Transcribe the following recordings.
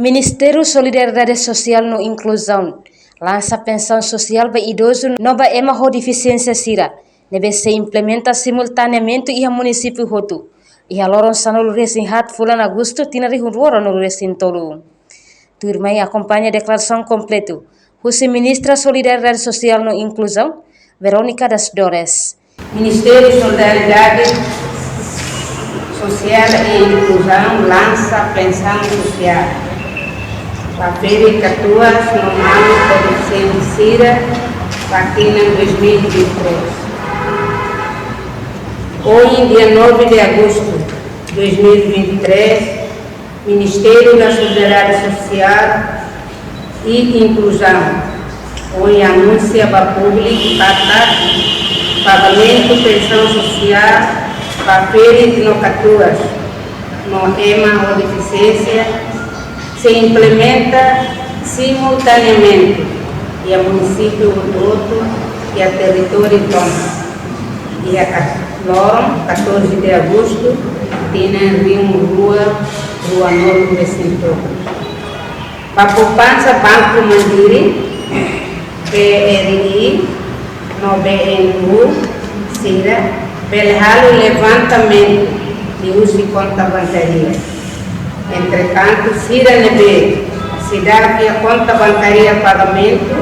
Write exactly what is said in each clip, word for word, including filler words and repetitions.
Ministériu Solidariedade Sosiál no Inkluzaun lansa pensaun sosiál ba idozu no ba ema ho defisiénsia sira ne'ebé sei implementa simultaneamente iha munisípiu hotu, iha loron sanulu-resin-haat fulan Agostu tinan rihun rua ruanulu-resin-tolu. Tuirmai akompaña deklarasaun kompletu husi Ministra Solidariedade Sosiál no Inkluzaun, Verónica das Dores. Ministériu Solidariedade Sosiál e Inkluzaun lansa pensaun sosiál ba ferik-katuas no maluk ho defisiénsia sira ba tinan dois mil e vinte e três. Ohin, dia nove de agosto dois mil e vinte e três, Ministériu da Solidariedade Sosiál e Inkluzaun ohin anunsia ba públiku katak pagamentu pensaun sosiál ba ferik no katuas no ema ho defisiénsia sei implementa simultaneamente iha munisípiu hotu-hotu iha territóriu tomak iha kat-, loron catorze de agosto tinan rihun rua ruanulu-resin-tolu. Ba poupansa Banco Mandiri, B R I, no B N U sira bele halo levantamentu liuhusi konta bankária. Entretantu, sira ne'ebé seidauk iha konta bankária pagamentu,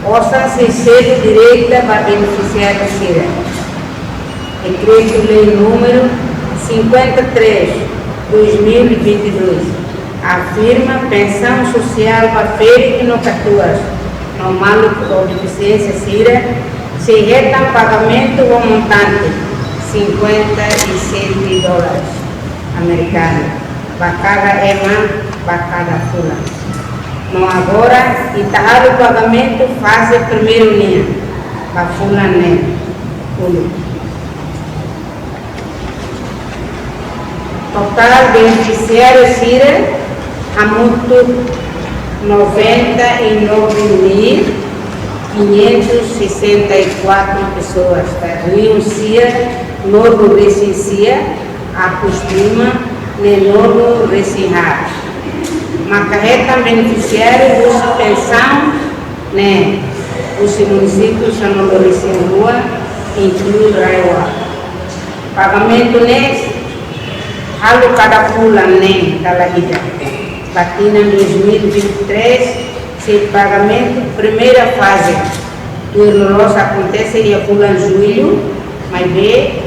osan sei selu direta ba benefisiáriu sira. Dekretu-Lei númeru cinquenta e três, dois mil e vinte e dois afirma pensaun sosiál ba ferik no katuas no maluk ho defisiénsia sira sei hetan pagamentu ho montante cinquenta e sete dólares amerikanu ba kada ema ba kada fulan. No agora, ita halo pagamentu faze primeiru nian ba fulan ne'e uluk. Totál benefisiáriu sira hamutuk noventa e nove mil quinhentos e sessenta e quatro pessoas, ka rihun sia nulu-resin-sia atus lima neenulu-resin-haat. Maka hetan benefisiáriu husi pensaun ne'e husi munisípiu sanulu-resin-rua, inklui RAEOA. Pagamentu ne'e halo kada fulan ne'e dala ida. Ba tinan dois mil e vinte e três, sei pagamentu primeira faze tuir loloos akontese iha fulan Jullu, maibé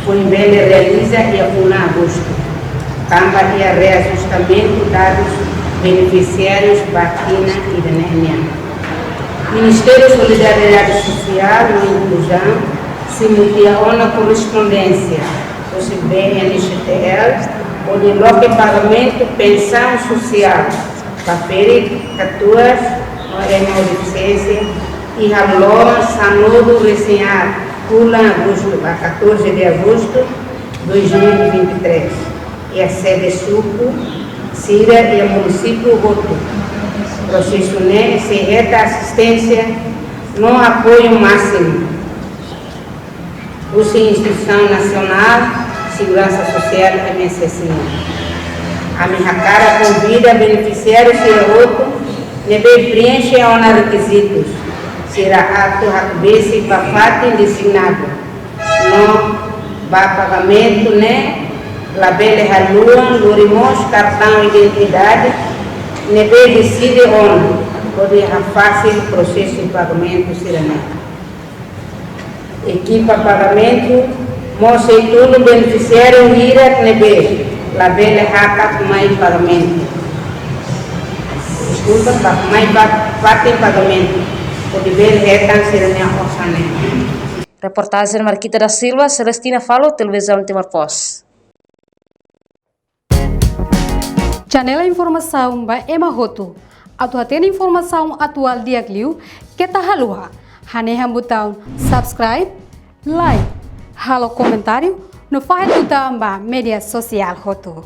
foin bele realiza iha fulan Agostu, tanba iha reajustamentu dadus benefisiárius ba tinan ida-ne'e nian. Ministériu Solidariedade Sosiál no Inkluzaun simu tiha ona korrespondénsia husi B N S T L hodi loke pagamentu pensaun sosiál ba ferik, katuas no ema ho defisiénsia iha loron sanulu-resin-haat fulan Agostu, ba catorze de agosto dois mil e vinte e três, iha sede suku sira iha munisípiu hotu. Prosesu ne'e sei hetan asisténsia no apoiu másimu husi Instituisaun Nasionál Seguransa Sosiál, I N S S. Ami hakarak konvida benefisiáriu sira hotu ne'ebé preenxe ona rekizitus sira atu hakbesik ba fatin designadu. No ba pagamentu ne'e labele haluha lori mós kartaun identidade ne'ebé deside ona hodi hafasil prosesu pagamentu sira-ne'e. Ekipa pagamentu mós sei tulun benefisiáriu hirak ne'ebé labele hakat mai pagamentu. Deskulpa, ba mai ba fatin pagamentu hodi bele hetan sira-nia osan ne'e. Reportajen Marquita da Silva, Celestina Falo, Televizaun Timor Post. Janela informasaun ba ema hotu. Atu hatene informasaun atuál di'ak liu, keta haluha hanehan butaun subscribe, like, halo komentáriu, no fahe tutan ba média sosiál hotu.